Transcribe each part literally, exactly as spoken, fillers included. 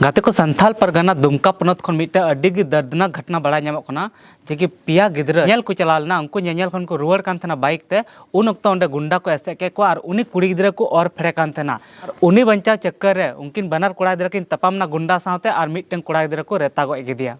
ᱜᱟᱛᱮ ᱠᱚ, ᱥᱟᱱᱛᱷᱟᱞ ᱯᱟᱨᱜᱟᱱᱟ ᱫᱩᱢᱠᱟ ᱯᱚᱱᱚᱛ ᱠᱷᱚᱱ ᱢᱤᱫᱴᱟᱝ ᱟᱹᱰᱤ ᱜᱮ ᱫᱟᱨᱫᱽᱱᱟᱠ ᱜᱷᱚᱴᱱᱟ ᱵᱟᱲᱟᱭ ᱧᱟᱢᱚᱜ ᱠᱟᱱᱟ, ᱡᱮ ᱠᱤ ᱯᱮᱭᱟ ᱜᱤᱫᱽᱨᱟᱹ ᱧᱮᱞ ᱠᱚ ᱪᱟᱞᱟᱣ ᱞᱮᱱᱟ, ᱩᱱᱠᱩ ᱧᱮᱧᱮᱞ ᱠᱷᱚᱱ ᱠᱚ ᱨᱩᱣᱟᱹᱲ ᱠᱟᱱ ᱛᱟᱦᱮᱱᱟ ᱵᱟᱭᱤᱠ ᱛᱮ᱾ ᱩᱱ ᱚᱠᱛᱚ ᱚᱸᱰᱮ ᱜᱩᱱᱰᱟ ᱠᱚ ᱮᱥᱮᱫ ᱠᱮᱫ ᱠᱚᱣᱟ ᱟᱨ ᱩᱱᱤ ᱠᱩᱲᱤ ᱜᱤᱫᱽᱨᱟᱹ ᱠᱚ ᱚᱨ ᱯᱷᱮᱲᱮ ᱠᱟᱱ ᱛᱟᱦᱮᱱᱟ᱾ ᱟᱨ ᱩᱱᱤ ᱵᱟᱧᱪᱟᱣ ᱪᱟᱠᱠᱟᱨ ᱨᱮ ᱩᱱᱠᱤᱱ ᱵᱟᱱᱟᱨ ᱠᱚᱲᱟ ᱜᱤᱫᱽᱨᱟᱹ ᱠᱤᱱ ᱛᱟᱯᱟᱢ ᱮᱱᱟ ᱜᱩᱱᱰᱟ ᱥᱟᱶᱛᱮ ᱟᱨ ᱢᱤᱫᱴᱮᱱ ᱠᱚᱲᱟ ᱜᱤᱫᱽᱨᱟᱹ ᱠᱚ ᱨᱮᱛᱟ ᱜᱚᱡ ᱠᱮᱫᱮᱭᱟ᱾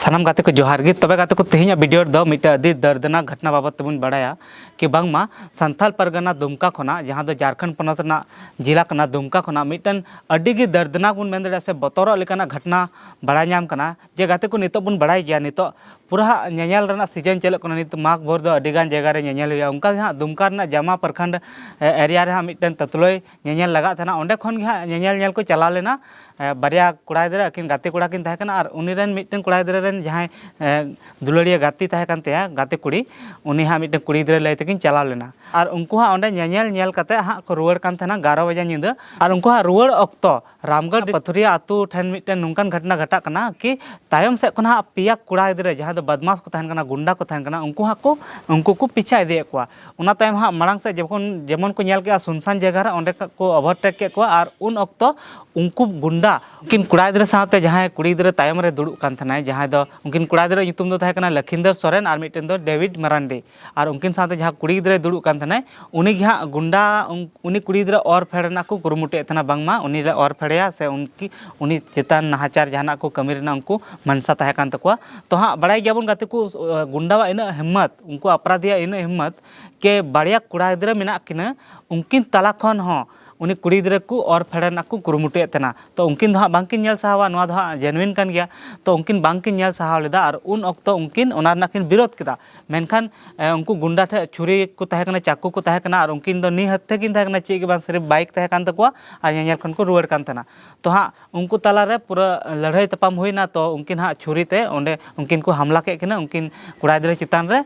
ᱥᱟᱱᱟᱢ ᱜᱟᱛᱮ ᱠᱚ ᱡᱚᱦᱟᱨ ᱜᱮ᱾ ᱛᱚᱵᱮ ᱜᱟᱛᱮ ᱠᱚ, ᱛᱮᱦᱮᱧᱟᱜ ᱵᱷᱤᱰᱤᱭᱳ ᱨᱮᱫᱚ ᱢᱤᱫᱴᱮᱱ ᱟᱹᱰᱤ ᱫᱟᱨᱫᱽᱱᱟᱠ ᱜᱷᱚᱴᱱᱟ ᱵᱟᱵᱚᱫ ᱛᱮᱵᱚᱱ ᱵᱟᱲᱟᱭᱟ, ᱠᱤ ᱵᱟᱝᱢᱟ ᱥᱟᱱᱛᱷᱟᱞ ᱯᱟᱨᱜᱟᱱᱟ ᱫᱩᱢᱠᱟ ᱠᱷᱚᱱᱟᱜ, ᱡᱟᱦᱟᱸ ᱫᱚ ᱡᱷᱟᱲᱠᱷᱚᱸᱰ ᱯᱚᱱᱚᱛ ᱨᱮᱱᱟᱜ ᱡᱮᱞᱟ ᱠᱟᱱᱟ ᱫᱩᱢᱠᱟ ᱠᱷᱚᱱᱟᱜ, ᱢᱤᱫᱴᱮᱱ ᱟᱹᱰᱤ ᱜᱮ ᱫᱟᱨᱫᱽᱱᱟᱠ ᱵᱚᱱ ᱢᱮᱱ ᱫᱟᱲᱮᱭᱟᱜᱼᱟ ᱥᱮ ᱵᱚᱛᱚᱨᱚᱜ ᱞᱮᱠᱟᱱᱟᱜ ᱜᱷᱚᱴᱱᱟ ᱵᱟᱲᱟᱭ ᱧᱟᱢ ᱠᱟᱱᱟ᱾ ᱡᱮ ᱜᱟᱛᱮ ᱠᱚ, ᱱᱤᱛᱚᱜ ᱵᱚᱱ ᱵᱟᱲᱟᱭ ᱜᱮᱭᱟ, ᱱᱤᱛᱚᱜ ᱯᱩᱨᱟᱹ ᱦᱟᱸᱜ ᱧᱮᱧᱮᱞ ᱨᱮᱱᱟᱜ ᱥᱤᱡᱮᱱ ᱪᱟᱹᱞᱩᱜ ᱠᱟᱱᱟ᱾ ᱱᱤᱛ ᱢᱟᱜᱽ ᱵᱷᱳᱨ ᱫᱚ ᱟᱹᱰᱤ ᱜᱟᱱ ᱡᱟᱭᱜᱟ ᱨᱮ ᱧᱮᱧᱮᱞ ᱦᱩᱭᱩᱜᱼᱟ᱾ ᱚᱱᱠᱟ ᱜᱮ ᱦᱟᱸᱜ ᱫᱩᱢᱠᱟ ᱨᱮᱱᱟᱜ ᱡᱟᱢᱟ ᱯᱨᱚᱠᱷᱚᱸᱰ, ᱮ, ᱮᱨᱤᱭᱟ ᱨᱮ ᱦᱟᱸᱜ ᱢᱤᱫᱴᱮᱱ ᱛᱟᱹᱛᱞᱟᱹᱭ ᱧᱮᱧᱮᱞ ᱞᱟᱜᱟᱜ ᱛᱟᱦᱮᱱᱟ᱾ ᱚᱸᱰᱮ ᱠᱷᱚᱱ ᱜᱮ ᱦᱟᱸᱜ ᱧᱮᱧᱮᱞ ᱧᱮᱞ ᱠᱚ ᱪᱟᱞᱟᱣ ᱞᱮᱱᱟ᱾ ᱮ, ᱵᱟᱨᱭᱟ ᱠᱚᱲᱟ ᱜᱤᱫᱽᱨᱟᱹ, ᱟᱹᱠᱤᱱ ᱜᱟᱛᱮ ᱠᱚᱲᱟ ᱠᱤᱱ ᱛᱟᱦᱮᱸ ᱠᱟᱱᱟ ᱟᱨ ᱩᱱᱤ ᱨᱮᱱ ᱢᱤᱫᱴᱮᱱ ᱠᱚᱲᱟ ᱜᱤᱫᱽᱨᱟᱹ ᱨᱮᱱ ᱡᱟᱦᱟᱸᱭ, ᱮ, ᱫᱩᱞᱟᱹᱲᱤᱭᱟᱹ ᱜᱟᱛᱮ ᱛᱟᱦᱮᱸ ᱠᱟᱱ ᱛᱟᱭᱟ, ᱜᱟᱛᱮ ᱠᱩᱲᱤ, ᱩᱱᱤ ᱦᱟᱸᱜ ᱢᱤᱫᱴᱮᱱ ᱠᱩᱲᱤ ᱜᱤᱫᱽᱨᱟᱹ ᱞᱟᱹᱭ ᱛᱮᱠᱤᱱ ᱪᱟᱞᱟᱣ ᱞᱮᱱᱟ᱾ ᱟᱨ ᱩᱱᱠᱩ ᱦᱟᱸᱜ ᱚᱸᱰᱮ ᱧᱮᱧᱮᱞ ᱧᱮᱞ ᱠᱟᱛᱮ ᱦᱟᱸᱜ ᱠᱚ ᱨᱩᱣᱟᱹᱲ ᱠᱟᱱ ᱛᱟᱦᱮᱱᱟ ᱮᱜᱟᱨᱚ ᱵᱟᱡᱮ ᱧᱤᱫᱟᱹ᱾ ᱟᱨ ᱩᱱᱠᱩ ᱦᱟᱸᱜ ᱨᱩᱣᱟᱹᱲ ᱚᱠᱛᱚ ᱨᱟᱢᱜᱚᱲ ᱯᱟᱛᱷᱩᱨᱤᱭᱟ ᱟᱛᱳ ᱴᱷᱮᱱ ᱢᱤᱫᱴᱮᱱ ᱱᱚᱝᱠᱟᱱ ᱜᱷᱚᱴᱱᱟ ᱜᱷᱚᱴᱟᱜ ᱠᱟᱱᱟ ᱠᱤ ᱛᱟᱭᱚᱢ ᱥᱮᱫ ᱠᱷᱚᱱ ᱦᱟᱸᱜ ᱯᱮᱭᱟ ᱠᱚᱲᱟ ᱜᱤᱫᱽᱨᱟᱹ, ᱡᱟᱦᱟᱸᱭ ᱫᱚ ᱵᱟᱫᱢᱟᱥ ᱠᱚ ᱛᱟᱦᱮᱱ ᱠᱟᱱᱟ, ᱜᱩᱱᱰᱟ ᱠᱚ ᱛᱟᱦᱮᱱ ᱠᱟᱱᱟ, ᱩᱱᱠᱩ ᱦᱟᱸᱜ ᱠᱚ, ᱩᱱᱠᱩ ᱠᱚ ᱯᱤᱪᱷᱟ ᱤᱫᱤᱭᱮᱫ ᱠᱚᱣᱟ᱾ ᱚᱱᱟ ᱛᱟᱭᱚᱢ ᱦᱟᱸᱜ ᱢᱟᱲᱟᱝ ᱥᱮᱫ ᱡᱚᱠᱷᱚᱱ, ᱡᱮᱢᱚᱱ ᱠᱚ ᱧᱮᱞ ᱠᱮᱜᱼᱟ ᱥᱩᱱᱥᱟᱱ ᱡᱟᱭᱜᱟ ᱨᱮ, ᱚᱸᱰᱮ ᱠᱷᱚᱱ ᱠᱚ ᱳᱵᱷᱟᱨᱴᱮᱠ ᱠᱮᱫ ᱠᱚᱣᱟ᱾ ᱟᱨ ᱩᱱ ᱚᱠᱛᱚ ᱩᱱᱠᱩ ᱜᱩᱱᱰᱟ ᱩᱱᱠᱤᱱ ᱠᱚᱲᱟ ᱜᱤᱫᱽᱨᱟᱹ ᱥᱟᱶᱛᱮ ᱡᱟᱦᱟᱸᱭ ᱠᱩᱲᱤ ᱜᱤᱫᱽᱨᱟᱹ ᱛᱟᱭᱚᱢ ᱨᱮ ᱫᱩᱲᱩᱵ ᱠᱟᱱ ᱛᱟᱦᱮᱱᱟᱭ, ᱡᱟᱦᱟᱸᱭ ᱫᱚ, ᱩᱱᱠᱤᱱ ᱠᱚᱲᱟ ᱜᱤᱫᱽᱨᱟᱹ ᱧᱩᱛᱩᱢ ᱫᱚ ᱛᱟᱦᱮᱸ ᱠᱟᱱᱟ ᱞᱚᱠᱷᱤᱱᱫᱚᱨ ᱥᱚᱨᱮᱱ ᱟᱨ ᱢᱤᱫᱴᱮᱱ ᱫᱚ ᱰᱮᱵᱷᱤᱰ ᱢᱟᱨᱟᱱᱰᱤ᱾ ᱟᱨ ᱩᱱᱠᱤᱱ ᱥᱟᱶᱛᱮ ᱡᱟᱦᱟᱸ ᱠᱩᱲᱤ ᱜᱤᱫᱽᱨᱟᱹᱭ ᱫᱩᱲᱩᱵ ᱠᱟᱱ ᱛᱟᱦᱮᱱᱟᱭ, ᱩᱱᱤ ᱜᱮ ᱦᱟᱸᱜ ᱜᱩᱱᱰᱟ, ᱩᱱ-, ᱩᱱᱤ ᱠᱩᱲᱤ ᱜᱤᱫᱽᱨᱟᱹ ᱚᱨ ᱯᱷᱮᱲ ᱨᱮᱱᱟᱜ ᱠᱚ ᱠᱩᱨᱩᱢᱩᱴᱩᱭᱮᱫ ᱛᱟᱦᱮᱱᱟ, ᱵᱟᱝᱢᱟ ᱩᱱᱤ ᱞᱮ ᱚᱨ ᱯᱷᱮᱲᱮᱭᱟ ᱥᱮ ᱩᱱᱠᱤ, ᱩᱱᱤ ᱪᱮᱛᱟᱱ ᱱᱟᱦᱟᱪᱟᱨ ᱡᱟᱦᱟᱱᱟᱜ ᱠᱚ ᱠᱟᱹᱢᱤ ᱨᱮᱱᱟᱜ ᱩᱱᱠᱩ ᱢᱟᱱᱥᱟ ᱛᱟᱦᱮᱸ ᱠᱟᱱ ᱛᱟᱠᱚᱣᱟ᱾ ᱛᱚ ᱦᱟᱸᱜ ᱵᱟᱲᱟᱭ ᱜᱮᱭᱟᱵᱚᱱ ᱜᱟᱛᱮ ᱠᱚ, ᱟᱸ, ᱜᱩᱱᱰᱟᱣᱟᱜ ᱤᱱᱟᱹᱜ ᱦᱤᱢᱢᱚᱛ, ᱩᱱᱠᱩ ᱟᱯᱨᱟᱫᱷᱤᱭᱟᱜ ᱤᱱᱟᱹᱜ ᱦᱤᱢᱢᱚᱛ, ᱠᱮ ᱵᱟᱨᱭᱟ ᱠᱚᱲᱟ ᱜᱤᱫᱽᱨᱟᱹ ᱢᱮᱱᱟᱜ ᱠᱤᱱᱟᱹ, ᱩᱱᱠᱤᱱ ᱛᱟᱞᱟ ᱠᱷᱚᱱ ᱦᱚᱸ ᱩᱱᱤ ᱠᱩᱲᱤ ᱜᱤᱫᱽᱨᱟᱹ ᱠᱚ ᱚᱨ ᱯᱷᱮᱲᱮ ᱨᱮᱱᱟᱜ ᱠᱚ ᱠᱩᱨᱩᱢᱩᱴᱩᱭᱮᱫ ᱛᱟᱦᱮᱱᱟ᱾ ᱛᱚ ᱩᱱᱠᱤᱱ ᱫᱚ ᱦᱟᱸᱜ ᱵᱟᱝᱠᱤᱱ ᱧᱮᱞ ᱥᱟᱦᱟᱣᱟ, ᱱᱚᱣᱟ ᱫᱚ ᱦᱟᱸᱜ ᱡᱮᱱᱩᱭᱤᱱ ᱠᱟᱱ ᱜᱮᱭᱟ᱾ ᱛᱚ ᱩᱱᱠᱤᱱ ᱵᱟᱝᱠᱤᱱ ᱧᱮᱞ ᱥᱟᱦᱟᱣ ᱞᱮᱫᱟ ᱟᱨ ᱩᱱ ᱚᱠᱛᱚ ᱩᱱᱠᱤᱱ ᱚᱱᱟ ᱨᱮᱱᱟᱜ ᱠᱤᱱ ᱵᱤᱨᱳᱫ ᱠᱮᱫᱟ᱾ ᱢᱮᱱᱠᱷᱟᱱ, ᱮ, ᱩᱱᱠᱩ ᱜᱩᱱᱰᱟ ᱴᱷᱮᱱ ᱪᱷᱩᱨᱤ ᱠᱚ ᱛᱟᱦᱮᱸ ᱠᱟᱱᱟ, ᱪᱟᱠᱩ ᱠᱚ ᱛᱟᱦᱮᱸ ᱠᱟᱱᱟ ᱟᱨ ᱩᱱᱠᱤᱱ ᱫᱚ ᱱᱤᱦᱟᱹᱛ ᱛᱮ ᱠᱤᱱ ᱛᱟᱦᱮᱸ ᱠᱟᱱᱟ, ᱪᱮᱫ ᱜᱮ ᱵᱟᱝ, ᱥᱤᱨᱤᱯ ᱵᱟᱭᱤᱠ ᱛᱟᱦᱮᱸ ᱠᱟᱱ ᱛᱟᱠᱚᱣᱟ ᱟᱨ ᱧᱮᱧᱮᱞ ᱠᱷᱚᱱ ᱠᱚ ᱨᱩᱣᱟᱹᱲ ᱠᱟᱱ ᱛᱟᱦᱮᱱᱟ᱾ ᱛᱚ ᱦᱟᱸᱜ ᱩᱱᱠᱩ ᱛᱟᱞᱟᱨᱮ ᱯᱩᱨᱟᱹ ᱞᱟᱹᱲᱦᱟᱹᱭ ᱛᱟᱯᱟᱢ ᱦᱩᱭᱱᱟ᱾ ᱛᱚ ᱩᱱᱠᱤᱱ ᱦᱟᱸᱜ ᱪᱷᱩᱨᱤ ᱛᱮ ᱚᱸᱰᱮ ᱩᱱᱠᱤᱱ ᱠᱚ ᱦᱟᱢᱞᱟ ᱠᱮᱫ ᱠᱤᱱᱟ, ᱩᱱᱠᱤᱱ ᱠᱚᱲᱟ ᱜᱤᱫᱽᱨᱟᱹ ᱪᱮᱛᱟᱱ ᱨᱮ᱾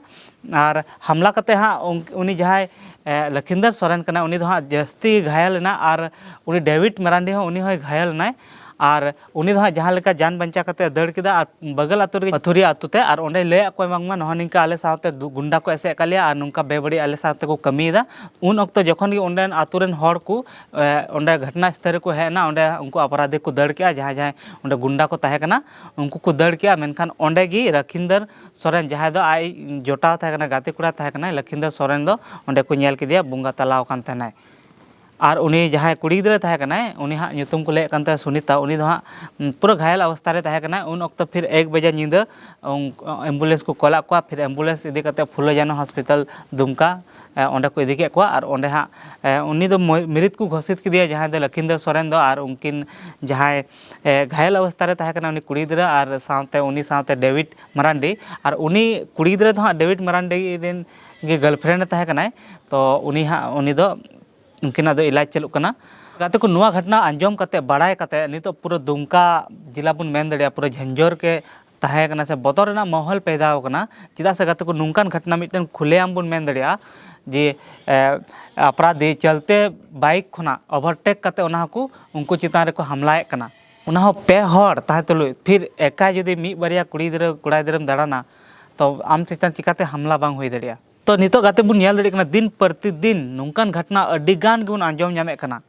ᱟᱨ ᱦᱟᱢᱞᱟ ᱠᱟᱛᱮ ᱦᱟᱸᱜ ᱩᱱ-, ᱩᱱᱤ ᱡᱟᱦᱟᱸᱭ, ᱮ, ᱞᱚᱠᱷᱤᱱᱫᱚᱨ ᱥᱚᱨᱮᱱ ᱠᱟᱱᱟᱭ, ᱩᱱᱤ ᱫᱚ ᱦᱟᱸᱜ ᱡᱟᱹᱥᱛᱤ ᱜᱷᱟᱭᱮᱞ ᱮᱱᱟ ᱟᱨ ᱩᱱᱤ ᱰᱮᱵᱷᱤᱰ ᱢᱟᱨᱟᱱᱰᱤ ᱦᱚᱸ, ᱩᱱᱤ ᱦᱚᱸᱭ ᱜᱷᱟᱭᱮᱞ ᱮᱱᱟᱭ᱾ ᱟᱨ ᱩᱱᱤ ᱫᱚ ᱦᱟᱸᱜ ᱡᱟᱦᱟᱸ ᱞᱮᱠᱟ ᱡᱟᱱ ᱵᱟᱧᱪᱟᱣ ᱠᱟᱛᱮ ᱫᱟᱹᱲ ᱠᱮᱫᱟ ᱟᱨ ᱵᱟᱜᱟᱞ ᱟᱛᱳ ᱨᱮᱜᱮ ᱯᱟᱛᱷᱩᱨᱤᱭᱟᱹ ᱟᱛᱳ ᱛᱮ, ᱟᱨ ᱚᱸᱰᱮ ᱞᱟᱹᱭᱟᱫ ᱠᱚᱣᱟ, ᱵᱟᱝᱢᱟ ᱱᱚᱜᱼᱚ ᱱᱤᱝᱠᱟ ᱟᱞᱮ ᱥᱟᱶᱛᱮ ᱫᱩ- ᱜᱩᱱᱰᱟ ᱠᱚ ᱮᱥᱮᱫ ᱟᱠᱟᱫ ᱞᱮᱭᱟ ᱟᱨ ᱱᱚᱝᱠᱟ ᱵᱮᱵᱟᱹᱲᱤᱡ ᱟᱞᱮ ᱥᱟᱶᱛᱮ ᱠᱚ ᱠᱟᱹᱢᱤᱭᱮᱫᱟ᱾ ᱩᱱ ᱚᱠᱛᱚ ᱡᱚᱠᱷᱚᱱ ᱜᱮ ᱚᱸᱰᱮᱱ ᱟᱛᱳ ᱨᱮᱱ ᱦᱚᱲ ᱠᱚ, ᱮ, ᱚᱸᱰᱮ ᱜᱷᱚᱴᱱᱟ ᱥᱛᱷᱚᱞ ᱨᱮᱠᱚ ᱦᱮᱡ ᱮᱱᱟ, ᱚᱸᱰᱮ ᱩᱱᱠᱩ ᱚᱯᱨᱟᱫᱷᱤ ᱠᱚ ᱫᱟᱹᱲ ᱠᱮᱜᱼᱟ, ᱡᱟᱦᱟᱸᱭ ᱡᱟᱦᱟᱸᱭ ᱚᱸᱰᱮ ᱜᱩᱱᱰᱟ ᱠᱚ ᱛᱟᱦᱮᱸ ᱠᱟᱱᱟ ᱩᱱᱠᱩ ᱠᱚ ᱫᱟᱹᱲ ᱠᱮᱜᱼᱟ, ᱢᱮᱱᱠᱷᱟᱱ ᱚᱸᱰᱮ ᱜᱮ ᱞᱚᱠᱷᱤᱱᱫᱚᱨ ᱥᱚᱨᱮᱱ, ᱡᱟᱦᱟᱸᱭ ᱫᱚ ᱟᱡ ᱡᱚᱴᱟᱣ ᱛᱟᱦᱮᱸ ᱠᱟᱱᱟ, ᱜᱟᱛᱮ ᱠᱚᱲᱟ ᱛᱟᱦᱮᱸ ᱠᱟᱱᱟᱭ, ᱞᱚᱠᱷᱤᱱᱫᱚᱨ ᱥᱚᱨᱮᱱ ᱫᱚ ᱚᱸᱰᱮ ᱠᱚ ᱧᱮᱞ ᱠᱮᱫᱮᱭᱟ, ᱵᱚᱸᱜᱟ ᱛᱟᱞᱟᱣ ᱟᱠᱟᱱ ᱛᱟᱦᱮᱱᱟᱭ᱾ ᱟᱨ ᱩᱱᱤ ᱡᱟᱦᱟᱸᱭ ᱠᱩᱲᱤ ᱜᱤᱫᱽᱨᱟᱹ ᱛᱟᱦᱮᱸ ᱠᱟᱱᱟᱭ, ᱩᱱᱤ ᱦᱟᱸᱜ ᱧᱩᱛᱩᱢ ᱠᱚ ᱞᱟᱹᱭᱮᱫ ᱠᱟᱱ ᱛᱟᱭᱟ ᱥᱩᱱᱤᱛᱟ, ᱩᱱᱤ ᱫᱚ ᱦᱟᱸᱜ, ᱩᱢ, ᱯᱩᱨᱟᱹ ᱜᱷᱟᱭᱮᱞ ᱚᱵᱚᱥᱛᱷᱟ ᱨᱮ ᱛᱟᱦᱮᱸ ᱠᱟᱱᱟᱭ᱾ ᱩᱱ ᱚᱠᱛᱚ ᱯᱷᱤᱨ ᱮᱠ ᱵᱟᱡᱮ ᱧᱤᱫᱟᱹ ᱩᱱ-, ambulance ᱠᱚ ᱠᱚᱞᱟᱜ ᱠᱚᱣᱟ, ᱯᱷᱤᱨ ambulance ᱤᱫᱤ ᱠᱟᱛᱮ ᱯᱷᱩᱞᱳ ᱡᱷᱟᱱᱳ ᱦᱚᱥᱯᱤᱴᱟᱞ ᱫᱩᱢᱠᱟ, ᱮ, ᱚᱸᱰᱮ ᱠᱚ ᱤᱫᱤ ᱠᱮᱫ ᱠᱚᱣᱟ᱾ ᱟᱨ ᱚᱸᱰᱮ ᱦᱟᱸᱜ, ᱮ, ᱩᱱᱤ ᱫᱚ ᱢᱚ-, ᱢᱨᱤᱛ ᱠᱚ ᱜᱷᱳᱥᱤᱛ ᱠᱮᱫᱮᱭᱟ, ᱡᱟᱦᱟᱸᱭ ᱫᱚ ᱞᱚᱠᱷᱤᱱᱫᱚᱨ ᱥᱚᱨᱮᱱ ᱫᱚ, ᱟᱨ ᱩᱱᱠᱤᱱ ᱡᱟᱦᱟᱸᱭ, ᱮ, ᱜᱷᱟᱭᱮᱞ ᱚᱵᱚᱥᱛᱷᱟ ᱨᱮ ᱛᱟᱦᱮᱸ ᱠᱟᱱᱟ ᱩᱱᱤ ᱠᱩᱲᱤ ᱜᱤᱫᱽᱨᱟᱹ, ᱟᱨ ᱥᱟᱶᱛᱮ ᱩᱱᱤ ᱥᱟᱶᱛᱮ ᱰᱮᱵᱷᱤᱰ ᱢᱟᱨᱟᱱᱰᱤ, ᱟᱨ ᱩᱱᱤ ᱠᱩᱲᱤ ᱜᱤᱫᱽᱨᱟᱹ ᱫᱚ ᱦᱟᱸᱜ ᱰᱮᱵᱷᱤᱰ ᱢᱟᱨᱟᱱᱰᱤ ᱨᱮᱱ ᱜᱮ girlfriend ᱮ ᱛᱟᱦᱮᱸ ᱠᱟᱱᱟᱭ᱾ ᱛᱚ ᱩᱱᱤ ᱦᱟᱸᱜ, ᱩᱱᱤ ᱫᱚ ᱩᱱᱠᱤᱱᱟᱜ ᱫᱚ ᱮᱞᱟᱡᱽ ᱪᱟᱹᱞᱩᱜ ᱠᱟᱱᱟ᱾ ᱜᱟᱛᱮ ᱠᱚ, ᱱᱚᱣᱟ ᱜᱷᱚᱴᱱᱟ ᱟᱸᱡᱚᱢ ᱠᱟᱛᱮ, ᱵᱟᱲᱟᱭ ᱠᱟᱛᱮ ᱱᱤᱛᱚᱜ ᱯᱩᱨᱟᱹ ᱫᱩᱢᱠᱟ ᱡᱮᱞᱟ ᱵᱚᱱ ᱢᱮᱱ ᱫᱟᱲᱮᱭᱟᱜᱼᱟ, ᱯᱩᱨᱟᱹ ᱡᱷᱟᱹᱧᱡᱚᱨ ᱜᱮ ᱛᱟᱦᱮᱸ ᱠᱟᱱᱟ ᱥᱮ ᱵᱚᱛᱚᱨ ᱨᱮᱱᱟᱜ ᱢᱟᱦᱚᱞ ᱯᱮᱫᱟᱣ ᱠᱟᱱᱟ᱾ ᱪᱮᱫᱟᱜ ᱥᱮ ᱜᱟᱛᱮ ᱠᱚ, ᱱᱚᱝᱠᱟᱱ ᱜᱷᱚᱴᱱᱟ ᱢᱤᱫᱴᱮᱱ ᱠᱷᱩᱞᱮᱟᱢ ᱵᱚᱱ ᱢᱮᱱ ᱫᱟᱲᱮᱭᱟᱜᱼᱟ ᱡᱮ, ᱮ, ᱟᱯᱨᱟᱫᱷᱤ ᱪᱟᱞᱛᱮ ᱵᱟᱭᱤᱠ ᱠᱷᱚᱱᱟᱜ overtake ᱠᱟᱛᱮ ᱚᱱᱟ ᱦᱚᱸᱠᱚ ᱩᱱᱠᱩ ᱪᱮᱛᱟᱱ ᱨᱮᱠᱚ ᱦᱟᱢᱞᱟᱭᱮᱫ ᱠᱟᱱᱟ᱾ ᱚᱱᱟ ᱦᱚᱸ ᱯᱮ ᱦᱚᱲ ᱛᱟᱦᱮᱸ ᱛᱩᱞᱩᱡ, ᱯᱷᱤᱨ ᱮᱠᱟ ᱡᱩᱫᱤ ᱢᱤᱫ ᱵᱟᱨᱭᱟ ᱠᱩᱲᱤ ᱜᱤᱫᱽᱨᱟᱹ ᱠᱚᱲᱟ ᱜᱤᱫᱽᱨᱟᱹᱢ ᱫᱟᱬᱟᱱᱟ, ᱛᱚ ᱟᱢ ᱪᱮᱛᱟᱱ ᱪᱤᱠᱟᱛᱮ ᱦᱟᱢᱞᱟ ᱵᱟᱝ ᱦᱩᱭ ᱫᱟᱲᱮᱭᱟᱜᱼᱟ? ᱛᱚ ᱱᱤᱛᱚᱜ ᱜᱟᱛᱮ ᱵᱚᱱ ᱧᱮᱞ ᱫᱟᱲᱮᱭᱟᱜ ᱠᱟᱱᱟ, ᱫᱤᱱ ᱯᱨᱚᱛᱤᱫᱤᱱ ᱱᱚᱝᱠᱟᱱ ᱜᱷᱚᱴᱱᱟ ᱟᱹᱰᱤ ᱜᱟᱱ ᱜᱮᱵᱚᱱ ᱟᱸᱡᱚᱢ ᱧᱟᱢᱮᱫ ᱠᱟᱱᱟ᱾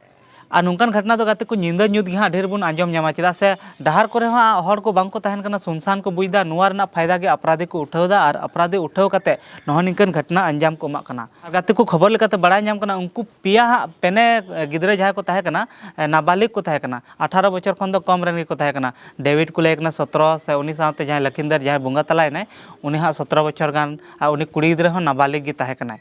ᱟᱨ ᱱᱚᱝᱠᱟᱱ ᱜᱷᱚᱴᱱᱟ ᱫᱚ ᱜᱟᱛᱮ ᱠᱚ ᱧᱤᱫᱟᱹ ᱧᱩᱛ ᱜᱮ ᱦᱟᱸᱜ ᱰᱷᱮᱨ ᱵᱚᱱ ᱟᱸᱡᱚᱢ ᱧᱟᱢᱟ, ᱪᱮᱫᱟᱜ ᱥᱮ ᱰᱟᱦᱟᱨ ᱠᱚᱨᱮ ᱦᱚᱸ ᱦᱚᱲ ᱠᱚ ᱵᱟᱝ ᱠᱚ ᱛᱟᱦᱮᱱ ᱠᱟᱱᱟ, ᱥᱩᱱᱥᱟᱱ ᱠᱚ ᱵᱩᱡᱽ ᱮᱫᱟ᱾ ᱱᱚᱣᱟ ᱨᱮᱱᱟᱜ ᱯᱷᱟᱭᱫᱟ ᱜᱮ ᱟᱯᱨᱟᱫᱷᱤ ᱠᱚ ᱩᱴᱷᱟᱹᱣ ᱮᱫᱟ ᱟᱨ ᱟᱯᱨᱟᱫᱷᱤ ᱩᱴᱷᱟᱹᱣ ᱠᱟᱛᱮ ᱱᱚᱜᱼᱚ ᱱᱤᱝᱠᱟᱹᱱ ᱜᱷᱚᱴᱱᱟ ᱟᱸᱡᱟᱢ ᱠᱚ ᱮᱢᱟᱜ ᱠᱟᱱᱟ᱾ ᱟᱨ ᱜᱟᱛᱮ ᱠᱚ, ᱠᱷᱚᱵᱚᱨ ᱞᱮᱠᱟᱛᱮ ᱵᱟᱲᱟᱭ ᱧᱟᱢ ᱠᱟᱱᱟ, ᱩᱱᱠᱩ ᱯᱮᱭᱟ ᱦᱟᱸᱜ ᱯᱮᱱᱮ ᱜᱤᱫᱽᱨᱟᱹ ᱡᱟᱦᱟᱸᱭ ᱠᱚ ᱛᱟᱦᱮᱸ ᱠᱟᱱᱟ, ᱮ, ᱱᱟᱵᱟᱞᱤᱜᱽ ᱠᱚ ᱛᱟᱦᱮᱸ ᱠᱟᱱᱟ, ᱟᱴᱷᱟᱨᱚ ᱵᱚᱪᱷᱚᱨ ᱠᱷᱚᱱ ᱫᱚ ᱠᱚᱢ ᱨᱮᱱ ᱜᱮᱠᱚ ᱛᱟᱦᱮᱸ ᱠᱟᱱᱟ᱾ ᱰᱮᱵᱷᱤᱰ ᱠᱚ ᱞᱟᱹᱭ ᱠᱟᱱᱟ ᱥᱚᱛᱨᱚ, ᱥᱮ ᱩᱱᱤ ᱥᱟᱶᱛᱮ ᱡᱟᱦᱟᱸᱭ ᱞᱚᱠᱷᱤᱱᱫᱚᱨ, ᱡᱟᱦᱟᱸᱭ ᱵᱚᱸᱜᱟ ᱛᱟᱞᱟᱭᱮᱱᱟᱭ, ᱩᱱᱤ ᱦᱟᱸᱜ ᱥᱚᱛᱨᱚ ᱵᱚᱪᱷᱚᱨ ᱜᱟᱱ, ᱟᱨ ᱩᱱᱤ ᱠᱩᱲᱤ ᱜᱤᱫᱽᱨᱟᱹ ᱦᱚᱸ ᱱᱟᱵᱟᱞᱤᱜᱽ ᱜᱮ ᱛᱟᱦᱮᱸ ᱠᱟᱱᱟᱭ᱾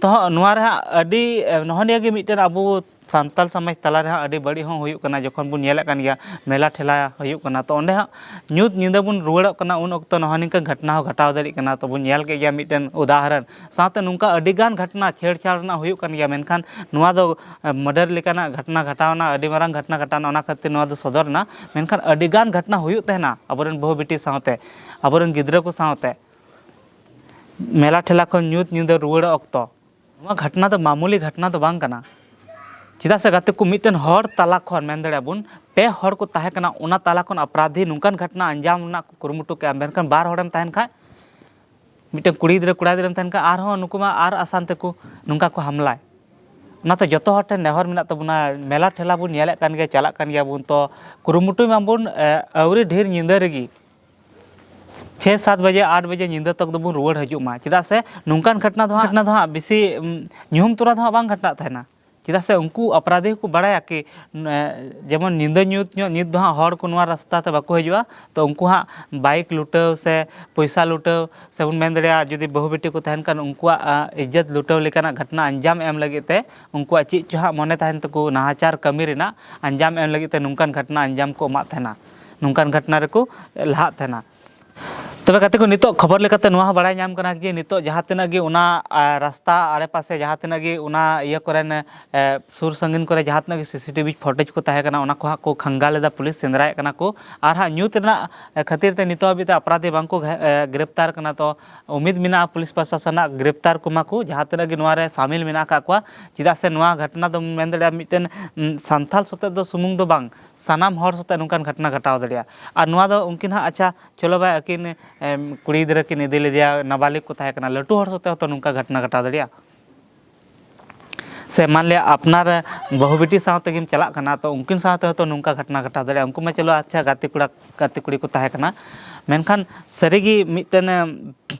ᱛᱚ ᱦᱚᱸ, ᱱᱚᱣᱟ ᱨᱮ ᱦᱟᱸᱜ ᱟᱹᱰᱤ, ᱮ, ᱱᱚᱜᱼᱚ ᱱᱤᱭᱟᱹ ᱜᱮ ᱢᱤᱫᱴᱮᱱ ᱟᱵᱚ ᱥᱟᱱᱛᱟᱲ ᱥᱚᱢᱟᱡᱽ ᱛᱟᱞᱟ ᱨᱮᱦᱚᱸ ᱟᱹᱰᱤ ᱵᱟᱹᱲᱤᱡ ᱦᱚᱸ ᱦᱩᱭᱩᱜ ᱠᱟᱱᱟ᱾ ᱡᱚᱠᱷᱚᱱ ᱵᱚᱱ ᱧᱮᱞᱮᱫ ᱠᱟᱱ ᱜᱮᱭᱟ, ᱢᱮᱞᱟ ᱴᱷᱮᱞᱟ ᱦᱩᱭᱩᱜ ᱠᱟᱱᱟ, ᱛᱚ ᱚᱸᱰᱮ ᱦᱟᱸᱜ ᱧᱩᱛ ᱧᱤᱫᱟᱹ ᱵᱚᱱ ᱨᱩᱣᱟᱹᱲᱚᱜ ᱠᱟᱱᱟ, ᱩᱱ ᱚᱠᱛᱚ ᱱᱚᱜᱼᱚ ᱱᱤᱝᱠᱟᱹ ᱜᱷᱚᱴᱱᱟ ᱦᱚᱸ ᱜᱷᱚᱴᱟᱣ ᱫᱟᱲᱮᱭᱟᱜ ᱠᱟᱱᱟ᱾ ᱛᱚ ᱵᱚᱱ ᱧᱮᱞ ᱠᱮᱫ ᱜᱮᱭᱟ ᱢᱤᱫᱴᱮᱱ ᱩᱫᱟᱦᱚᱨᱚᱱ, ᱥᱟᱶᱛᱮ ᱱᱚᱝᱠᱟ ᱟᱹᱰᱤ ᱜᱟᱱ ᱜᱷᱚᱴᱱᱟ ᱪᱷᱮᱲᱪᱷᱟᱲ ᱨᱮᱱᱟᱜ ᱦᱩᱭᱩᱜ ᱠᱟᱱ ᱜᱮᱭᱟ, ᱢᱮᱱᱠᱷᱟᱱ ᱱᱚᱣᱟ ᱫᱚ, ᱮ, murder ᱞᱮᱠᱟᱱᱟᱜ ᱜᱷᱚᱴᱱᱟ ᱜᱷᱚᱴᱟᱣᱱᱟ, ᱟᱹᱰᱤ ᱢᱟᱨᱟᱝ ᱜᱷᱚᱴᱱᱟ ᱜᱷᱚᱴᱟᱣᱱᱟ, ᱚᱱᱟ ᱠᱷᱟᱹᱛᱤᱨ ᱱᱚᱣᱟ ᱫᱚ ᱥᱚᱫᱚᱨ ᱮᱱᱟ᱾ ᱢᱮᱱᱠᱷᱟᱱ ᱟᱹᱰᱤ ᱜᱟᱱ ᱜᱷᱚᱴᱱᱟ ᱦᱩᱭᱩᱜ ᱛᱟᱦᱮᱱᱟ ᱟᱵᱚᱨᱮᱱ ᱵᱟᱹᱦᱩ ᱵᱤᱴᱤ ᱥᱟᱶᱛᱮ, ᱟᱵᱚᱨᱮᱱ ᱜᱤᱫᱽᱨᱟᱹ ᱠᱚ ᱥᱟᱶᱛᱮ, ᱢᱮᱞᱟ ᱴᱷᱮᱞᱟ ᱠᱷᱚᱱ ᱧᱩᱛ ᱧᱤᱫᱟᱹ ᱨᱩᱣᱟᱹᱲᱚᱜ ᱚᱠᱛᱚ᱾ ᱱᱚᱣᱟ ᱜᱷᱚᱴᱱᱟ ᱫᱚ ᱢᱟᱢᱩᱞᱤ ᱜᱷᱚᱴᱱᱟ ᱫᱚ ᱵᱟᱝ ᱠᱟᱱᱟ᱾ ᱪᱮᱫᱟᱜ ᱥᱮ ᱜᱟᱛᱮ ᱠᱚ, ᱢᱤᱫᱴᱮᱱ ᱦᱚᱲ ᱛᱟᱞᱟ ᱠᱷᱚᱱ ᱢᱮᱱ ᱫᱟᱲᱮᱭᱟᱜᱼᱟ ᱵᱚᱱ, ᱯᱮ ᱦᱚᱲ ᱠᱚ ᱛᱟᱦᱮᱸ ᱠᱟᱱᱟ, ᱚᱱᱟ ᱛᱟᱞᱟ ᱠᱷᱚᱱ ᱟᱯᱨᱟᱫᱷᱤ ᱱᱚᱝᱠᱟᱱ ᱜᱷᱚᱴᱚᱱᱟ ᱟᱧᱡᱟᱢ ᱨᱮᱱᱟᱜ ᱠᱚ ᱠᱩᱨᱩᱢᱩᱴᱩ ᱠᱮᱜᱼᱟ᱾ ᱢᱮᱱᱠᱷᱟᱱ ᱵᱟᱨ ᱦᱚᱲᱮᱢ ᱛᱟᱦᱮᱱ ᱠᱷᱟᱡ, ᱢᱤᱫᱴᱮᱱ ᱠᱩᱲᱤ ᱜᱤᱫᱽᱨᱟᱹ ᱠᱚᱲᱟ ᱜᱤᱫᱽᱨᱟᱹᱢ ᱛᱟᱦᱮᱱ ᱠᱷᱟᱡ, ᱟᱨᱦᱚᱸ ᱱᱩᱠᱩ ᱢᱟ ᱟᱨ ᱟᱥᱟᱱ ᱛᱮᱠᱚ ᱱᱚᱝᱠᱟ ᱠᱚ ᱦᱟᱢᱞᱟᱭ᱾ ᱚᱱᱟᱛᱮ ᱡᱚᱛᱚ ᱦᱚᱲ ᱴᱷᱮᱱ ᱱᱮᱦᱚᱨ ᱢᱮᱱᱟᱜ ᱛᱟᱵᱚᱱᱟ, ᱢᱮᱞᱟ ᱴᱷᱮᱞᱟ ᱵᱚᱱ ᱧᱮᱞᱮᱫ ᱠᱟᱱ ᱜᱮᱭᱟ, ᱪᱟᱞᱟᱜ ᱠᱟᱱ ᱜᱮᱭᱟ ᱵᱚᱱ, ᱛᱚ ᱠᱩᱨᱩᱢᱩᱴᱩᱭ ᱢᱟᱵᱚᱱ, ᱮ, ᱟᱹᱣᱨᱤ ᱰᱷᱮᱨ ᱧᱤᱫᱟᱹ ᱨᱮᱜᱮ, ᱪᱷᱮ ᱥᱟᱛ ᱵᱟᱡᱮ, ᱟᱴ ᱵᱟᱡᱮ ᱧᱤᱫᱟᱹ ᱛᱚᱠ ᱫᱚᱵᱚᱱ ᱨᱩᱣᱟᱹᱲ ᱦᱤᱡᱩᱜ ᱢᱟ᱾ ᱪᱮᱫᱟᱜ ᱥᱮ ᱱᱚᱝᱠᱟᱱ ᱜᱷᱚᱴᱚᱱᱟ ᱫᱚ ᱦᱟᱸᱜ, ᱜᱷᱚᱴᱚᱱᱟ ᱫᱚ ᱦᱟᱸᱜ ᱵᱮᱥᱤ, ᱩᱢ, ᱧᱩᱦᱩᱢ ᱛᱚᱨᱟ ᱫᱚ ᱦᱟᱸᱜ ᱵᱟᱝ ᱜᱷᱚᱴᱚᱱᱟᱜ ᱛᱟᱦᱮᱱᱟ᱾ ᱪᱮᱫᱟᱜ ᱥᱮ ᱩᱱᱠᱩ ᱟᱯᱨᱟᱫᱷᱤ ᱦᱚᱸᱠᱚ ᱵᱟᱲᱟᱭᱟ ᱠᱤ, ᱮ, ᱡᱮᱢᱚᱱ ᱧᱤᱫᱟᱹ ᱧᱩᱛ ᱧᱚᱜ ᱧᱤᱛ ᱫᱚ ᱦᱟᱸᱜ ᱦᱚᱲ ᱠᱚ ᱱᱚᱣᱟ ᱨᱟᱥᱛᱟ ᱛᱮ ᱵᱟᱠᱚ ᱦᱤᱡᱩᱜᱼᱟ, ᱛᱚ ᱩᱱᱠᱩ ᱦᱟᱸᱜ ᱵᱟᱭᱤᱠ ᱞᱩᱴᱟᱹᱣ ᱥᱮ ᱯᱚᱭᱥᱟ ᱞᱩᱴᱟᱹᱣ ᱥᱮ ᱵᱚᱱ ᱢᱮᱱ ᱫᱟᱲᱮᱭᱟᱜᱼᱟ, ᱡᱩᱫᱤ ᱵᱟᱹᱦᱩ ᱵᱤᱴᱤ ᱠᱚ ᱛᱟᱦᱮᱱ ᱠᱷᱟᱱ ᱩᱱᱠᱩᱣᱟᱜ, ᱟ, ᱤᱡᱽᱡᱚᱛ ᱞᱩᱴᱟᱹᱣ ᱞᱮᱠᱟᱱᱟᱜ ᱜᱷᱚᱴᱚᱱᱟ ᱟᱧᱡᱟᱢ ᱮᱢ ᱞᱟᱹᱜᱤᱫ ᱛᱮ, ᱩᱱᱠᱩᱣᱟᱜ ᱪᱮᱫ ᱪᱚ ᱦᱟᱸᱜ ᱢᱚᱱᱮ ᱛᱟᱦᱮᱱ ᱛᱟᱠᱚ ᱱᱟᱦᱟᱪᱟᱨ ᱠᱟᱹᱢᱤ ᱨᱮᱱᱟᱜ ᱟᱧᱡᱟᱢ ᱮᱢ ᱞᱟᱹᱜᱤᱫ ᱛᱮ ᱱᱚᱝᱠᱟᱱ ᱜᱷᱚᱴᱚᱱᱟ ᱟᱧᱡᱟᱢ ᱠᱚ ᱮᱢᱟᱜ ᱛᱟᱦᱮᱱᱟ, ᱱᱚᱝᱠᱟᱱ ᱜᱷᱚᱴᱚᱱᱟ ᱨᱮᱠᱚ ᱞᱟᱦᱟᱜ ᱛᱟᱦᱮᱱᱟ᱾ ᱛᱚᱵᱮ ᱜᱟᱛᱮ ᱠᱚ, ᱱᱤᱛᱚᱜ ᱠᱷᱚᱵᱚᱨ ᱞᱮᱠᱟᱛᱮ ᱱᱚᱣᱟ ᱦᱚᱸ ᱵᱟᱲᱟᱭ ᱧᱟᱢ ᱠᱟᱱᱟ ᱡᱮ ᱱᱤᱛᱚᱜ ᱡᱟᱦᱟᱸ ᱛᱤᱱᱟᱹᱜ ᱜᱮ ᱚᱱᱟ, ᱟ, ᱨᱟᱥᱛᱟ ᱟᱲᱮ ᱯᱟᱥᱮ ᱡᱟᱦᱟᱸ ᱛᱤᱱᱟᱹᱜ ᱜᱮ ᱚᱱᱟ ᱤᱭᱟᱹ ᱠᱚᱨᱮᱱ, ᱮ, ᱥᱩᱨ ᱥᱟᱺᱜᱤᱧ ᱠᱚᱨᱮ ᱡᱟᱦᱟᱸ ᱛᱤᱱᱟᱹᱜ ᱜᱮ ᱥᱤᱥᱤᱴᱤᱵᱷᱤ ᱯᱷᱩᱴᱮᱡᱽ ᱠᱚ ᱛᱟᱦᱮᱸ ᱠᱟᱱᱟ, ᱚᱱᱟ ᱠᱚ ᱦᱟᱸᱜ ᱠᱚ ᱠᱷᱟᱸᱜᱟ ᱞᱮᱫᱟ, ᱯᱩᱞᱤᱥ ᱥᱮᱸᱫᱽᱨᱟᱭᱮᱫ ᱠᱟᱱᱟ ᱠᱚ᱾ ᱟᱨ ᱦᱟᱸᱜ ᱧᱩᱛ ᱨᱮᱱᱟᱜ, ᱮ, ᱠᱷᱟᱹᱛᱤᱨ ᱛᱮ ᱱᱤᱛᱚᱜ ᱦᱟᱹᱵᱤᱡ ᱛᱮ ᱟᱯᱨᱟᱫᱷᱤ ᱵᱟᱝ ᱠᱚ ᱜᱷᱮ-, ᱮ, ᱜᱨᱮᱯᱛᱟᱨ ᱠᱟᱱᱟ᱾ ᱛᱚ ᱩᱢᱤᱫ ᱢᱮᱱᱟᱜᱼᱟ ᱯᱩᱞᱤᱥ ᱯᱨᱚᱥᱟᱥᱚᱱ ᱟᱜ ᱜᱨᱮᱯᱛᱟᱨ ᱠᱚᱢᱟ ᱠᱚ, ᱡᱟᱦᱟᱸ ᱛᱤᱱᱟᱹᱜ ᱜᱮ ᱱᱚᱣᱟ ᱨᱮ ᱥᱟᱢᱤᱞ ᱢᱮᱱᱟᱜ ᱟᱠᱟᱫ ᱠᱚᱣᱟ᱾ ᱪᱮᱫᱟᱜ ᱥᱮ ᱱᱚᱣᱟ ᱜᱷᱚᱴᱚᱱᱟ ᱫᱚ ᱢᱮᱱ ᱫᱟᱲᱮᱭᱟᱜᱼᱟ ᱢᱤᱫᱴᱮᱱ, ᱩᱢ, ᱥᱟᱱᱛᱟᱞ ᱥᱟᱛᱮᱜ ᱫᱚ ᱥᱩᱢᱩᱝ ᱫᱚ ᱵᱟᱝ, ᱥᱟᱱᱟᱢ ᱦᱚᱲ ᱥᱟᱛᱮᱜ ᱱᱚᱝᱠᱟᱱ ᱜᱷᱚᱴᱚᱱᱟ ᱜᱷᱚᱴᱟᱣ ᱫᱟᱲᱮᱭᱟᱜᱼᱟ᱾ ᱟᱨ ᱱᱚᱣᱟ ᱫᱚ ᱩᱱᱠᱤᱱ ᱦᱟᱸᱜ, ᱟᱪᱪᱷᱟ, ᱪᱚᱞᱚ ᱵᱷᱟᱭ, ᱟᱹᱠᱤᱱ, ᱮᱢ, ᱠᱩᱲᱤ ᱜᱤᱫᱽᱨᱟᱹ ᱠᱤᱱ ᱤᱫᱤ ᱞᱮᱫᱮᱭᱟ, ᱱᱟᱵᱟᱞᱤᱜᱽ ᱠᱚ ᱛᱟᱦᱮᱸ ᱠᱟᱱᱟ, ᱞᱟᱹᱴᱩ ᱦᱚᱲ ᱥᱟᱛᱮ ᱦᱚᱸᱛᱚ ᱱᱚᱝᱠᱟ ᱜᱷᱚᱴᱚᱱᱟ ᱜᱷᱚᱴᱟᱣ ᱫᱟᱲᱮᱭᱟᱜᱼᱟ᱾ ᱥᱮ ᱢᱟᱱ ᱞᱤᱭᱟ ᱟᱯᱱᱟᱨ ᱵᱟᱹᱦᱩ ᱵᱤᱴᱤ ᱥᱟᱶ ᱛᱮᱜᱮᱢ ᱪᱟᱞᱟᱜ ᱠᱟᱱᱟ, ᱛᱚ ᱩᱱᱠᱤᱱ ᱥᱟᱶᱛᱮ ᱦᱚᱸᱛᱚ ᱱᱚᱝᱠᱟ ᱜᱷᱚᱴᱚᱱᱟ ᱜᱷᱚᱴᱟᱣ ᱫᱟᱲᱮᱭᱟᱜᱼᱟ᱾ ᱩᱱᱠᱩ ᱢᱟ ᱪᱚᱞᱚ, ᱟᱪᱪᱷᱟ, ᱜᱟᱛᱮ ᱠᱚᱲᱟ, ᱜᱟᱛᱮ ᱠᱩᱲᱤ ᱠᱚ ᱛᱟᱦᱮᱸ ᱠᱟᱱᱟ, ᱢᱮᱱᱠᱷᱟᱱ ᱥᱟᱹᱨᱤᱜᱮ ᱢᱤᱫᱴᱮᱱ, ᱮᱢ,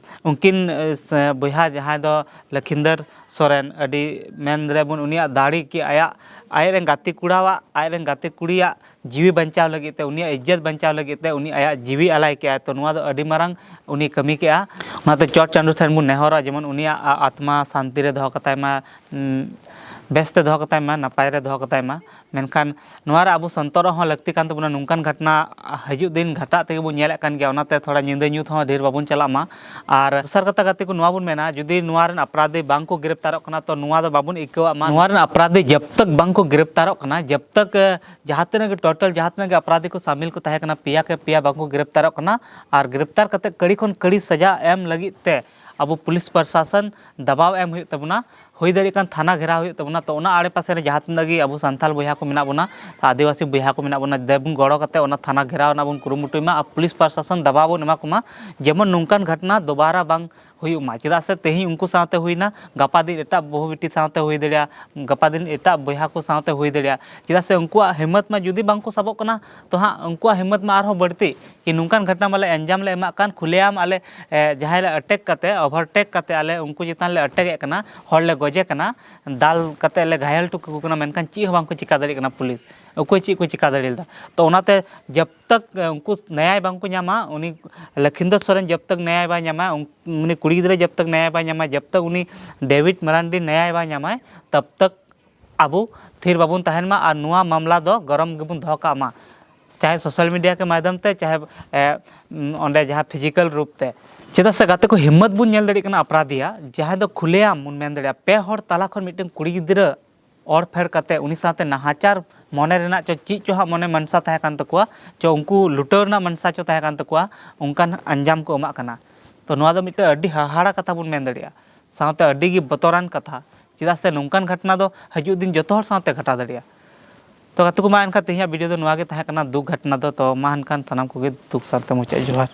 ᱩᱱᱠᱤᱱ, ᱮ, ᱥᱮ ᱵᱚᱭᱦᱟ ᱡᱟᱦᱟᱸᱭ ᱫᱚ ᱞᱚᱠᱷᱤᱱᱫᱚᱨ ᱥᱚᱨᱮᱱ, ᱟᱹᱰᱤ ᱢᱮᱱ ᱫᱟᱲᱮᱭᱟᱜ ᱵᱚᱱ ᱩᱱᱤᱭᱟᱜ ᱫᱟᱲᱮ ᱠᱤ ᱟᱭᱟᱜ, ᱟᱡ ᱨᱮᱱ ᱜᱟᱛᱮ ᱠᱚᱲᱟᱣᱟᱜ, ᱟᱡ ᱨᱮᱱ ᱜᱟᱛᱮ ᱠᱩᱲᱤᱭᱟᱜ ᱡᱤᱣᱤ ᱵᱟᱧᱪᱟᱣ ᱞᱟᱹᱜᱤᱫ ᱛᱮ, ᱩᱱᱤᱭᱟᱜ ᱤᱡᱽᱡᱚᱛ ᱵᱟᱧᱪᱟᱣ ᱞᱟᱹᱜᱤᱫ ᱛᱮ ᱩᱱᱤ ᱟᱭᱟᱜ ᱡᱤᱣᱤ ᱟᱞᱟᱭ ᱠᱮᱜᱼᱟᱭ᱾ ᱛᱚ ᱱᱚᱣᱟ ᱫᱚ ᱟᱹᱰᱤ ᱢᱟᱨᱟᱝ ᱩᱱᱤ ᱠᱟᱹᱢᱤ ᱠᱮᱜᱼᱟ᱾ ᱚᱱᱟᱛᱮ ᱪᱚᱴ ᱪᱟᱸᱫᱳ ᱴᱷᱮᱱ ᱵᱚᱱ ᱱᱮᱦᱚᱨᱟ ᱡᱮᱢᱚᱱ ᱩᱱᱤᱭᱟᱜ ᱟ-, ᱟᱛᱢᱟ ᱥᱟᱱᱛᱤ ᱨᱮ ᱫᱚᱦᱚ ᱠᱟᱛᱟᱭ ᱢᱟ, ᱩᱢ, ᱵᱮᱥᱛᱮ ᱫᱚᱦᱚ ᱠᱟᱛᱟᱭ ᱢᱟ, ᱱᱟᱯᱟᱭ ᱨᱮ ᱫᱚᱦᱚ ᱠᱟᱛᱟᱭ ᱢᱟ᱾ ᱢᱮᱱᱠᱷᱟᱱ ᱱᱚᱣᱟ ᱨᱮ ᱟᱵᱚ ᱥᱚᱱᱛᱚᱨᱚᱜ ᱦᱚᱸ ᱞᱟᱹᱠᱛᱤ ᱠᱟᱱ ᱛᱟᱵᱚᱱᱟ, ᱱᱚᱝᱠᱟᱱ ᱜᱷᱚᱴᱚᱱᱟ ᱦᱤᱡᱩᱜ ᱫᱤᱱ ᱜᱷᱟᱴᱟᱜ ᱛᱮᱜᱮ ᱵᱚᱱ ᱧᱮᱞᱮᱫ ᱠᱟᱱ ᱜᱮᱭᱟ, ᱚᱱᱟᱛᱮ ᱛᱷᱚᱲᱟ ᱧᱤᱫᱟᱹ ᱧᱩᱛ ᱦᱚᱸ ᱰᱷᱮᱨ ᱵᱟᱵᱚᱱ ᱪᱟᱞᱟᱜ ᱢᱟ᱾ ᱟᱨ ᱫᱚᱥᱟᱨ ᱠᱟᱛᱷᱟ ᱜᱟᱛᱮ ᱠᱚ, ᱱᱚᱣᱟ ᱵᱚᱱ ᱢᱮᱱᱟ, ᱡᱩᱫᱤ ᱱᱚᱣᱟ ᱨᱮᱱ ᱟᱯᱨᱟᱫᱷᱤ ᱵᱟᱝ ᱠᱚ ᱜᱨᱮᱯᱛᱟᱨᱚᱜ ᱠᱟᱱᱟ, ᱛᱚ ᱱᱚᱣᱟ ᱫᱚ ᱵᱟᱵᱚᱱ ᱟᱹᱭᱠᱟᱹᱣᱟᱜ ᱢᱟ᱾ ᱱᱚᱣᱟ ᱨᱮᱱ ᱟᱯᱨᱟᱫᱷᱤ ᱡᱟᱵ ᱛᱟᱠ ᱵᱟᱝ ᱠᱚ ᱜᱨᱮᱯᱛᱟᱨᱚᱜ ᱠᱟᱱᱟ, ᱡᱟᱵ ᱛᱟᱠ, ᱮ, ᱡᱟᱦᱟᱸ ᱛᱤᱱᱟᱹᱜ ᱜᱮ ᱴᱳᱴᱟᱞ ᱡᱟᱦᱟᱸ ᱛᱤᱱᱟᱹᱜ ᱜᱮ ᱟᱯᱨᱟᱫᱷᱤ ᱠᱚ ᱥᱟᱢᱤᱞ ᱠᱚ ᱛᱟᱦᱮᱸ ᱠᱟᱱᱟ, ᱯᱮᱭᱟ ᱠᱮ ᱯᱮᱭᱟ ᱵᱟᱝ ᱠᱚ ᱜᱨᱮᱯᱛᱟᱨᱚᱜ ᱠᱟᱱᱟ, ᱟᱨ ᱜᱨᱮᱯᱛᱟᱨ ᱠᱟᱛᱮ ᱠᱟᱹᱲᱤ ᱠᱷᱚᱱ ᱠᱟᱹᱲᱤ ᱥᱟᱡᱟ ᱮᱢ ᱞᱟᱹᱜᱤᱫ ᱛᱮ ᱟᱵᱚ ᱯᱩᱞᱤᱥ ᱯᱨᱚᱥᱟᱥᱚᱱ ᱫᱟᱵᱟᱣ ᱮᱢ ᱦᱩᱭᱩᱜ ᱛᱟᱵᱚᱱᱟ᱾ ᱦᱩᱭ ᱫᱟᱲᱮᱭᱟᱜ ᱠᱟᱱ ᱛᱷᱟᱱᱟ ᱜᱷᱮᱨᱟᱣ ᱦᱩᱭᱩᱜ ᱛᱟᱵᱚᱱᱟ᱾ ᱛᱚ ᱚᱱᱟ ᱟᱲᱮᱯᱟᱥᱮ ᱨᱮ ᱡᱟᱦᱟᱸ ᱛᱤᱱᱟᱹᱜ ᱜᱮ ᱟᱵᱚ ᱥᱟᱱᱛᱟᱲ ᱵᱚᱭᱦᱟ ᱠᱚ ᱢᱮᱱᱟᱜ ᱵᱚᱱᱟ, ᱟᱹᱫᱤᱵᱟᱹᱥᱤ ᱵᱚᱭᱦᱟ ᱠᱚ ᱢᱮᱱᱟᱜ ᱵᱚᱱᱟ, ᱫᱮᱵ ᱜᱚᱲᱚ ᱠᱟᱛᱮ ᱚᱱᱟ ᱛᱷᱟᱱᱟ ᱜᱷᱮᱨᱟᱣ ᱨᱮᱱᱟᱜ ᱵᱚᱱ ᱠᱩᱨᱩᱢᱩᱴᱩᱭ ᱢᱟ ᱟᱨ ᱯᱩᱞᱤᱥ ᱯᱨᱚᱥᱟᱥᱚᱱ ᱫᱟᱵᱟᱣ ᱵᱚᱱ ᱮᱢᱟ ᱠᱚᱢᱟ, ᱡᱮᱢᱚᱱ ᱱᱚᱝᱠᱟᱱ ᱜᱷᱚᱴᱱᱟ ᱫᱚᱵᱟᱨᱟ ᱵᱟᱝ ᱦᱩᱭᱩᱜ ᱢᱟ᱾ ᱪᱮᱫᱟᱜ ᱥᱮ ᱛᱮᱦᱮᱧ ᱩᱱᱠᱩ ᱥᱟᱶᱛᱮ ᱦᱩᱭᱱᱟ, ᱜᱟᱯᱟ ᱫᱤᱱ ᱮᱴᱟᱜ ᱵᱟᱹᱦᱩ ᱵᱤᱴᱤ ᱥᱟᱶᱛᱮ ᱦᱩᱭ ᱫᱟᱲᱮᱭᱟᱜᱼᱟ, ᱜᱟᱯᱟ ᱫᱤᱱ ᱮᱴᱟᱜ ᱵᱚᱭᱦᱟ ᱠᱚ ᱥᱟᱶᱛᱮ ᱦᱩᱭ ᱫᱟᱲᱮᱭᱟᱜᱼᱟ᱾ ᱪᱮᱫᱟᱜ ᱥᱮ ᱩᱱᱠᱩᱣᱟᱜ ᱦᱤᱢᱢᱚᱛ ᱢᱟ ᱡᱩᱫᱤ ᱵᱟᱝ ᱠᱚ ᱥᱟᱵᱚᱜ ᱠᱟᱱᱟ, ᱛᱚ ᱦᱟᱸᱜ ᱩᱱᱠᱩᱣᱟᱜ ᱦᱤᱢᱢᱚᱛ ᱢᱟ ᱟᱨᱦᱚᱸ ᱵᱟᱹᱲᱛᱤ᱾ ᱠᱤ ᱱᱚᱝᱠᱟᱱ ᱜᱷᱚᱴᱱᱟ ᱢᱟᱞᱮ ᱟᱧᱡᱟᱢ ᱞᱮ ᱮᱢᱟᱜ ᱠᱟᱱ, ᱠᱷᱩᱞᱮᱟᱢ ᱟᱞᱮ, ᱮ, ᱡᱟᱦᱟᱸᱭ ᱞᱮ ᱟᱴᱮᱠ ᱠᱟᱛᱮ, ᱳᱵᱷᱟᱨᱴᱮᱠ ᱠᱟᱛᱮ ᱟᱞᱮ ᱩᱱᱠᱩ ᱪᱮᱛᱟᱱ ᱞᱮ ᱟᱴᱮᱠ ᱮᱫ ᱠᱟᱱᱟ, ᱦᱚᱲ ᱞᱮ ᱜᱚᱡᱮ ᱠᱟᱱᱟ, ᱫᱟᱞ ᱠᱟᱛᱮ ᱞᱮ ᱜᱷᱟᱭᱮᱞ ᱦᱚᱴᱚ ᱠᱟᱠᱚ ᱠᱟᱱᱟ, ᱢᱮᱱᱠᱷᱟᱱ ᱪᱮᱫ ᱦᱚᱸ ᱵᱟᱝ ᱠᱚ ᱪᱤᱠᱟ ᱫᱟᱲᱮᱭᱟᱜ ᱠᱟᱱᱟ ᱯᱩᱞᱤᱥ᱾ ᱚᱠᱚᱭ ᱪᱮᱫ ᱠᱚ ᱪᱤᱠᱟ ᱫᱟᱲᱮ ᱞᱮᱫᱟ? ᱛᱚ ᱚᱱᱟᱛᱮ ᱡᱟᱵ ᱛᱟᱠ, ᱮ, ᱩᱱᱠᱩ ᱱᱮᱭᱟᱭ ᱵᱟᱝ ᱠᱚ ᱧᱟᱢᱟ, ᱩᱱᱤ ᱞᱚᱠᱷᱤᱱᱫᱚᱨ ᱥᱚᱨᱮᱱ ᱡᱟᱵ ᱛᱟᱠ ᱱᱮᱭᱟᱭ ᱵᱟᱭ ᱧᱟᱢᱟ, ᱩᱱ-, ᱩᱱᱤ ᱠᱩᱲᱤ ᱜᱤᱫᱽᱨᱟᱹ ᱡᱟᱵ ᱛᱟᱠ ᱱᱮᱭᱟᱭ ᱵᱟᱭ ᱧᱟᱢᱟ, ᱡᱟᱵ ᱛᱟᱠ ᱩᱱᱤ ᱰᱮᱵᱷᱤᱰ ᱢᱟᱨᱟᱱᱰᱤ ᱱᱮᱭᱟᱭ ᱵᱟᱭ ᱧᱟᱢᱟᱭ, ᱛᱟᱵ ᱛᱟᱠ ᱟᱵᱚ ᱛᱷᱤᱨ ᱵᱟᱵᱚᱱ ᱛᱟᱦᱮᱱ ᱢᱟ ᱟᱨ ᱱᱚᱣᱟ ᱢᱟᱢᱞᱟ ᱫᱚ ᱜᱚᱨᱚᱢ ᱜᱮᱵᱚᱱ ᱫᱚᱦᱚ ᱠᱟᱜ ᱢᱟ, ᱪᱟᱦᱮ ᱥᱳᱥᱟᱞ ᱢᱤᱰᱤᱭᱟ ᱠᱮ ᱢᱟᱫᱽᱫᱷᱚᱢ ᱛᱮ, ᱪᱟᱦᱮ, ᱮ, ᱩᱢ, ᱚᱸᱰᱮ ᱡᱟᱦᱟᱸ ᱯᱷᱤᱡᱤᱠᱟᱞ ᱨᱩᱯ ᱛᱮ᱾ ᱪᱮᱫᱟᱜ ᱥᱮ ᱜᱟᱛᱮ ᱠᱚ, ᱦᱤᱢᱢᱚᱛ ᱵᱚᱱ ᱧᱮᱞ ᱫᱟᱲᱮᱭᱟᱜ ᱠᱟᱱᱟ ᱟᱯᱨᱟᱫᱤᱭᱟ, ᱡᱟᱦᱟᱸᱭ ᱫᱚ ᱠᱷᱩᱞᱮᱟᱢ ᱵᱚᱱ ᱢᱮᱱ ᱫᱟᱲᱮᱭᱟᱜᱼᱟ, ᱯᱮ ᱦᱚᱲ ᱛᱟᱞᱟ ᱠᱷᱚᱱ ᱢᱤᱫᱴᱮᱱ ᱠᱩᱲᱤ ᱜᱤᱫᱽᱨᱟᱹ ᱚᱨ ᱯᱷᱮᱲ ᱠᱟᱛᱮ ᱩᱱᱤ ᱥᱟᱶᱛᱮ ᱱᱟᱦᱟᱪᱟᱨ ᱢᱚᱱᱮ ᱨᱮᱱᱟᱜ ᱪᱚ ᱪᱮᱫ ᱪᱚ ᱦᱟᱸᱜ ᱢᱚᱱᱮ ᱢᱟᱱᱥᱟ ᱛᱟᱦᱮᱸ ᱠᱟᱱ ᱛᱟᱠᱚᱣᱟ, ᱪᱚ ᱩᱱᱠᱩ ᱞᱩᱴᱟᱹᱣ ᱨᱮᱱᱟᱜ ᱢᱟᱱᱥᱟ ᱪᱚ ᱛᱟᱦᱮᱸ ᱠᱟᱱ ᱛᱟᱠᱚᱣᱟ, ᱚᱱᱠᱟᱱ ᱟᱧᱡᱟᱢ ᱠᱚ ᱮᱢᱟᱜ ᱠᱟᱱᱟ᱾ ᱛᱚ ᱱᱚᱣᱟ ᱫᱚ ᱢᱤᱫᱴᱮᱱ ᱟᱹᱰᱤ ᱦᱟᱦᱟᱲᱟ ᱠᱟᱛᱷᱟ ᱵᱚᱱ ᱢᱮᱱ ᱫᱟᱲᱮᱭᱟᱜᱼᱟ, ᱥᱟᱶᱛᱮ ᱟᱹᱰᱤ ᱜᱮ ᱵᱚᱛᱚᱨᱟᱱ ᱠᱟᱛᱷᱟ᱾ ᱪᱮᱫᱟᱜ ᱥᱮ ᱱᱚᱝᱠᱟᱱ ᱜᱷᱚᱴᱱᱟ ᱫᱚ ᱦᱤᱡᱩᱜ ᱫᱤᱱ ᱡᱚᱛᱚ ᱦᱚᱲ ᱥᱟᱶᱛᱮ ᱜᱷᱚᱴᱟᱣ ᱫᱟᱲᱮᱭᱟᱜᱼᱟ᱾ ᱛᱚ ᱜᱟᱛᱮ ᱠᱚ, ᱢᱟ ᱮᱱᱠᱷᱟᱱ ᱛᱮᱦᱮᱧᱟᱜ ᱵᱷᱤᱰᱤᱭᱳ ᱫᱚ ᱱᱚᱣᱟ ᱜᱮ ᱛᱟᱦᱮᱸ ᱠᱟᱱᱟ, ᱫᱩᱠ ᱜᱷᱚᱴᱱᱟ ᱫᱚ᱾ ᱛᱚ ᱢᱟ ᱮᱱᱠᱷᱟᱱ ᱥᱟᱱᱟᱢ ᱠᱚᱜᱮ ᱫᱩᱠ ᱥᱟᱶᱛᱮ ᱢᱩᱪᱟᱹᱫ ᱡᱚᱦᱟᱨ᱾